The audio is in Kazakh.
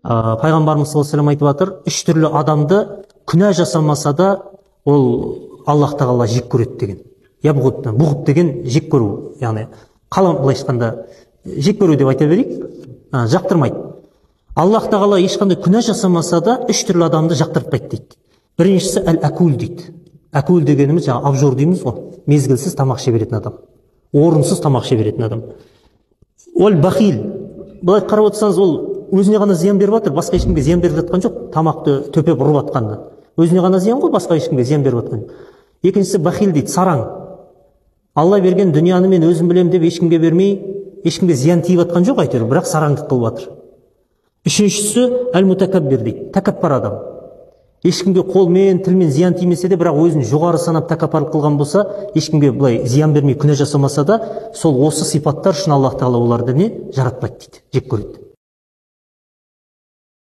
Пайғамбарымыз саллаллаху алейхи вассалам айтып жатыр, үш түрлі адамды күнә жасамаса да ол Аллах тағала жек көреді деген. Ябғуд, бұғд деген жек көру, яғни қалам былайша айтқанда жек көру деп айта берейік, жақтырмайды. Аллах тағала ешқандай күнә жасамаса да үш түрлі адамды жақтыртпайды дейді. Біріншісі әл-әкул дейді. Әкул дегеніміз жаңа обжор дейміз ғой, мезгілсіз тамақ іше беретін адам, орынсыз тамақ іше беретін адам. Ол бахил, былай қарап отырсаңыз, ол өзіне ғана зиян беріп жатыр, басқа ешкімге зиян беріп жатқан жоқ, тамақты төпеп ұрып жатқанда. Өзіне ғана зиян ғой, басқа ешкімге зиян беріп жатқан жоқ. Екіншісі бахил дейді, сараң. Алла берген дүнияны мен өзім білемін деп ешкімге бермей, ешкімге зиян тиіп жатқан жоқ әйтеуір, бірақ сараңдық қылып жатыр. Үшіншісі әл-мутакаббир дейді, тәкаппар адам. Ешкімге қолмен, тілмен зиян тимесе де, бірақ өзін жоғары санап тәкаппарлық қылған болса, ешкімге былай зиян бермей күнә жасамаса да, сол осы сипаттар үшін Аллах тағала оларды не жаратпайды дейді, жек көреді.